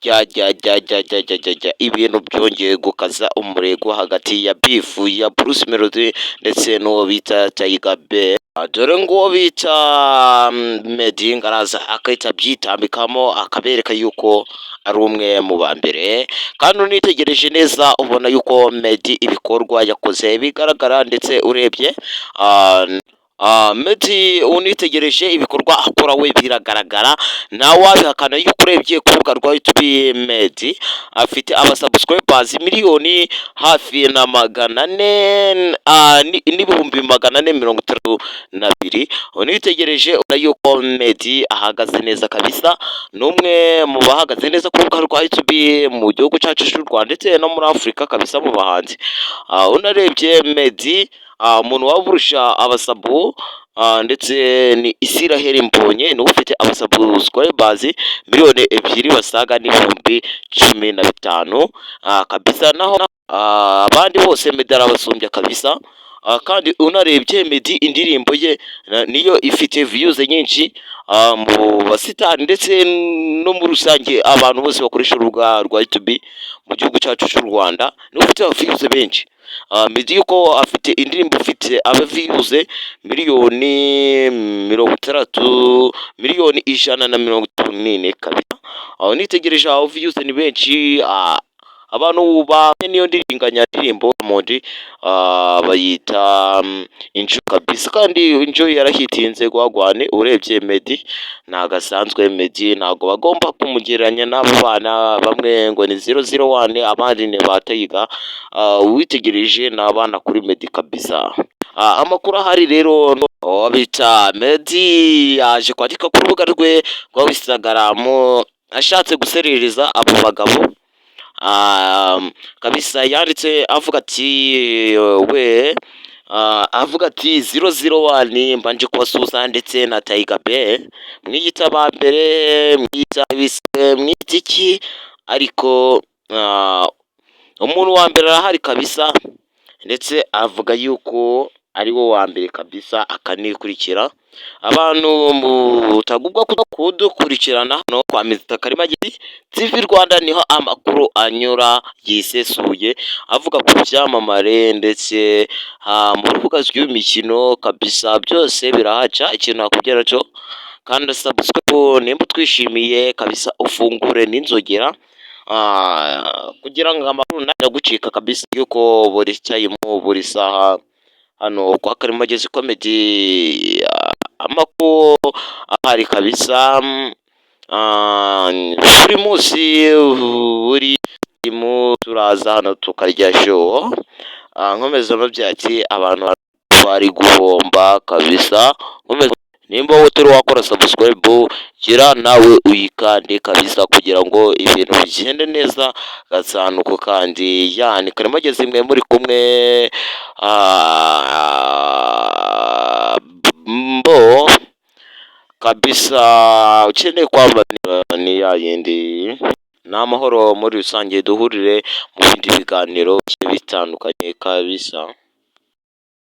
Jya jya jya jya jya jya jya jya, ibintu byongeye gukaza umurego hagati ya beef ya Bruce Melody ndetse n'uwo bita Tiger B. Dore nguwo bita Meddy araza agahita abyitambikamo, akabereka yuko ari umwe mu ba mbere. Kandi unitegereje neza ubona yuko Meddy ibikorwa yakoze bigaragara, ndetse urebye Meddy, unitegereje ibikorwa akora we biragaragara, nawe wabihakana yuko urebye ku rubuga rwa YouTube Meddy afite abasubscribers miliyoni hafi na 400 n'ibihumbi 462. Unitegereje ubona yuko Meddy ahagaze neza kabisa, ni umwe mu bahagaze neza ku rubuga rwa YouTube mu gihugu cyacu cy'u Rwanda ndetse no muri Afurika kabisa mu bahanzi. Unarebye Meddy, umuntu waba urusha abasabu ndetse ni Israel Mbonyi, niwe ufite abasubscribers miliyoni 2 basaga n'ibihumbi 15 kabisa. Naho abandi bose Meddy arabasumbya kabisa. Kandi unarebye Meddy indirimbo ye niyo ifite views nyinshi mu basitari ndetse no muri rusange abantu bose bakoresha urubuga rwa YouTube mu gihugu cyacu cy'u Rwanda, niwe ufite aba views benshi. Meddy yuko afite indirimbo ifite aba views miliyoni 60, miliyoni 134 kabisa. Aho nitegereje aba views ni benshi, abantu ba niyo ndirimbo Diamond bayita Enjoy kabisa, kandi Enjoy yarahitinze gwagwane. Urebye Meddy ntago asanzwe, Meddy ntago bagomba kumugereranya n'abo bana bamwe ngo ni 001, abandi ni ba Tiger. Witegereje ni abana kuri Meddy kabisa. Amakuru ahari rero, uwo bita Meddy yaje kwandika ku rubuga rwe rwa Instagram ashatse guserereza abo bagabo kabisa. Yanditse avuga ati we avuga ati: "001 mbanje kubasuhuza ndetse na Tiger B, mwiyita ba mbere, mwiyita mwiyita iki, ariko umuntu wa mbere arahari kabisa." Ndetse avuga yuko ari wo wa mbere kabisa, akanikurikira. Abantu mutagubwa kudukurikirana hano kwa Mr Karimagezi TV Rwanda, niho amakuru anyura yisesuye avuga ku byamamare ndetse mu rubuga rw'imikino kabisa, byose birahaca. Ikintu nakubwira cyo, kandi subscribe nimba utwishimiye kabisa, ufungure n'inzogera kugira ngo amakuru ntagucika kabisa, yuko buri time, buri saha hano kwa Karimagezi Comedy amakuru ahari kabisa. Buri munsi, buri turaza hano tukarya show. Nkomeza mbabwira ati abantu bari guhomba kabisa. Nimba wowe utari wakora subscribe, gira nawe uyikande kabisa kugira ngo ibintu bigende neza gasanuko. Kandi yani Karimagezi mwe muri kumwe mbo kabisa, ukeneye kwambara ni ya yindi. Ni amahoro muri rusange, duhurire mu bindi biganiro bitandukanye kabisa.